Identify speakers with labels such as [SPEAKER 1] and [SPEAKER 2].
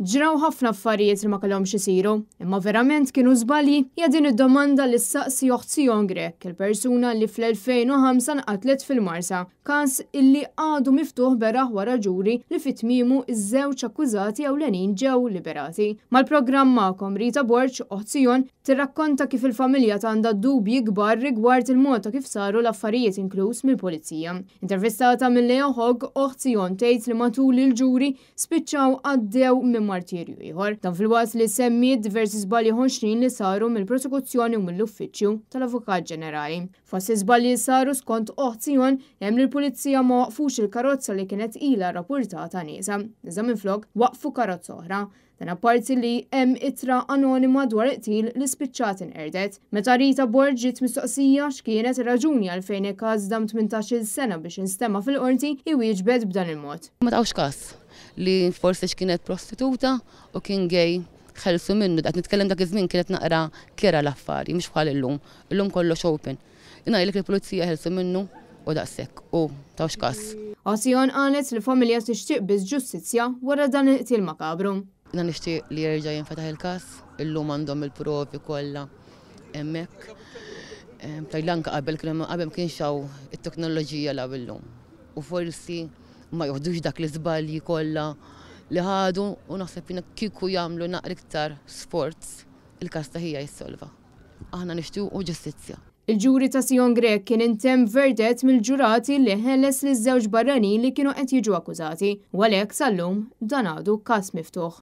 [SPEAKER 1] Ġraw ħafna affarijiet li ma kellhomx isiru, imma verament kienu żbalji? Hija din id-domanda li ssaqsi oħt Sion Grech, il-persuna li fl-2005 nqatlet fil-Marsa, każ illi għadu miftuħ beraħ wara ġuri li fi tmiemu ż-żewġ akkużati ewlenin ġew liberati. Mal-programm Magħkom Rita Borg, oħt Sion, Tirrakkonta kif il-familja għandha dubji kbar rigward il-mod ta' kif saru l-affarijiet inkluż mill-Pulizija. Intervistata minn Leo Hogg, oħt Sion tgħid li matul il-ġuri spiċċaw għaddew minn martirju ieħor. Dan filwaqt li semmiet diversi żbalji ħoxnin li saru mill-prosekuzzjoni u mill-Uffiċċju tal-Avukat Ġenerali. Fost l-iżbalji li saru skont oħt Sion hemm li l-Pulizija ma waqqfux il-karozza li kienet ilha rrappurtata nieqsa, iżda minflok waqqfu karozza oħra. Dan apparti li hemm ittra anonima dwar il-qtil li spiċċat inqerdet. Meta Rita Borg ġiet mistoqsija x'kienet ir-raġuni għalfejn il-każ dam 18-il sena biex instema' fil-Qorti, hi wieġbet b'dan il-mod.
[SPEAKER 2] Ma tawx każ li forsi x'kienet prostituta u kien gay ħelsu minnu. Qed nitkellem dak iż-żmien kienet naqra kerha l-affari, mhux bħal illum. Illum kollox open. Ngħidlek li l-pulizija ħelsu minnu u daqshekk u tawx każ.
[SPEAKER 1] Osion qalet li l-familja tixtieq biss ġustizzja wara dan il-qtil makabru.
[SPEAKER 2] Jiena nixtieq li jerġa' jinfetaħ il-każ, illum għandhom il-provi kollha hemmhekk. Tgħidli anke qabel kien hemm qabel ma kienx hawn it-teknoloġija li hawn illum. U forsi ma joħdux dak l-iżbalji kollha li ħadu u naħseb jiena kieku jagħmlu naqra iktar sforz il-każ ta' ħija jissolva. Aħna nixtiequ ġustizzja.
[SPEAKER 1] Il-ġuri ta' Sion Grech kien intemm b'verdett mill-ġurati li ħeles liż-żewġ barranin li kienu qed jiġu akkużati u għalhekk sal-lum dan għadu każ miftuħ.